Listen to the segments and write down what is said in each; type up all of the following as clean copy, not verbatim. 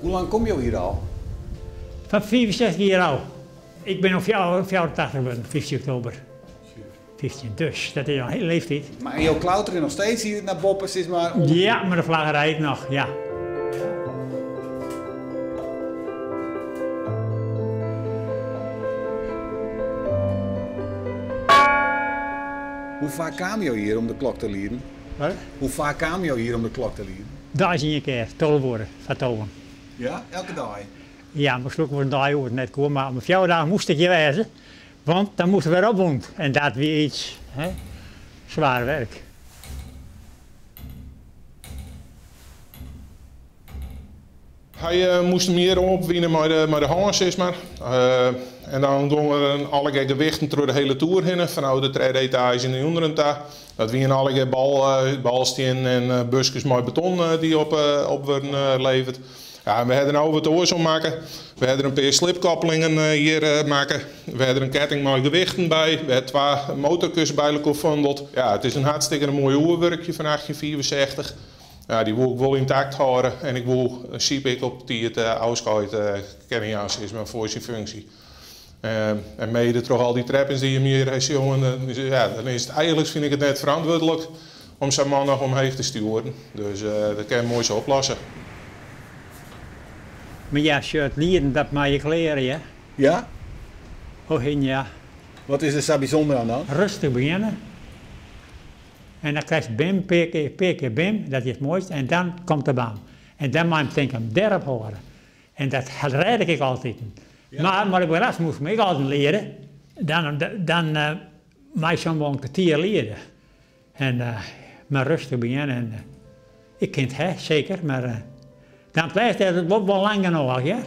Hoe lang komme jo hjir al? Fan 65 jier ôf. Ik bin no 84 wurden, 15 oktober. 15, dus dat is al in hiele leeftiid. Mar en jo klauterje noch steeds hier nei boppe, sis mar? Om... Ja, mei de flaggerij ek noch, ja. Hoe faak kamen jo hjir om de klok te lieden? Wat? Hoe faak kamen jo hjir om de klok te lieden? Deis ien kear, 12 oere, foar tolven. Ja, elke dei? Ja, mar soe ik wol in dei oer net koe, mar om fjouwer dagen moast ik hjir wêze, want dan moast er wer opbûn en dat wie iets, hè, swaar werk. Hy moast him hjir opwine mei de hân, sis mar. En dan gongen er allegear gewichten troch de hiele toer hinne, fanôf de tredde etaazje nei ûnderen ta. Dat wiene allegear balstiennen en buskes mei beton dy't op wurden leverd. Ja, en we hawwe der no wat oars oan makke. We hawwe der in pear slipkoppelingen hjir makke. We hawwe der in ketting mei gewichten by. We hawwe twa motorkes by elkoar fondeld. Ja, it is in hartstikke moai oerwurkje fan 1865. Ja, dy woe ik wol yntakt hâlde en ik woe Syb ek op tiid ôfskeid kinne jaan, sis mar, foar syn funksje. En mede troch al dy treppens dy't jim hjir ha sjoen, ja, dan is it eigenlik fyn ik it net ferantwurdlik om sa'n man noch omheech te stjoeren. Dus dat kin je moai sa oplosse. Mar ja, sjoch, it lieden dat mei ik leare, hear. Ja? O hin, ja. Wat is der sa bysûnder oan dan? Rêstich begjinne. En dan krijst bim, pear kear, pear kear bim, dat is it moaiste, en dan komt de bam. En dan mei him tinken, dêrop hâlde. En dat rêde ik altiten. Mar mar ik ras moast my ek altyd leare. Dan dan mei soms wol in kertier liede. En mar rêstich begjinne en ik kin it ha, seker, mar dan it lêste is it wol wol lang genôch, hear.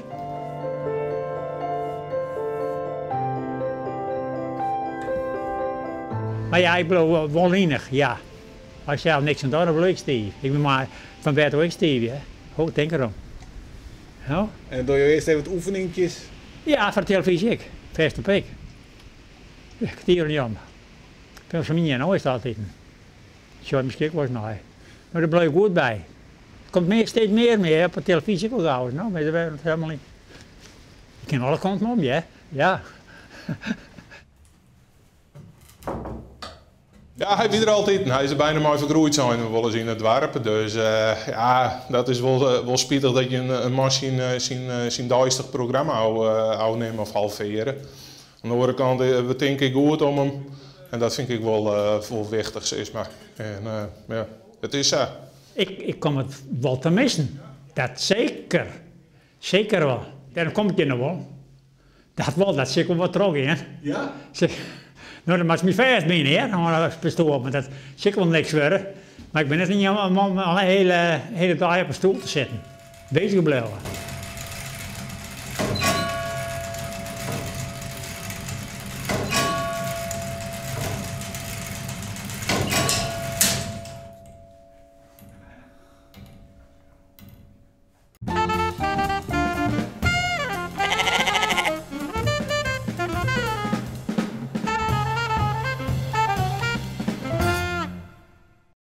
Mar ja, ik bliuw wol linich, ja. As ik sels niks oan doch, dan bliuw ik stiif. Ik bin mar fan berte ek stiif, hear. Ho, tink derom. Ja. En dogge jo earst even wat oefeninkjes? Ja, foar de telefyzje ek. Fêst op ek. Kertier oan jong. Film fan ien, no is it altiten. Sjoch miskien ek wolris nei. Mar der bliuw ik goed by. It komt mear, steeds mear mear op de telefyzje ek wol gau no, mar dat is helemaal niet. Ik kin alle kanten om, hear. Ja. Ja, hy wie der altiten. Hy is der byna mei fergroeid, seine we wolris yn it doarp. Dus ja, dat is wol, wol spitich dat je in man syn, syn, syn deistich programma ôfnimme of halveare. Oan de oare kant, we tinke ek goed om him. En dat fyn ik wol, wol wichtich, sis mar. En ja, it is sa. Ik kom it wol te missen. Dat seker. Seker wol. Dêrom kom ik hjir no wol. Dat wol, dat sil ik wol wat trochgean. Ja? No, dan moatst my fêstbine, hear, oan de stoel, want dat sil ek wol niks wurde. Mar ik bin net ien om al de hiele, hiele dei op 'e stoel te sitten. Bezich bliuwe.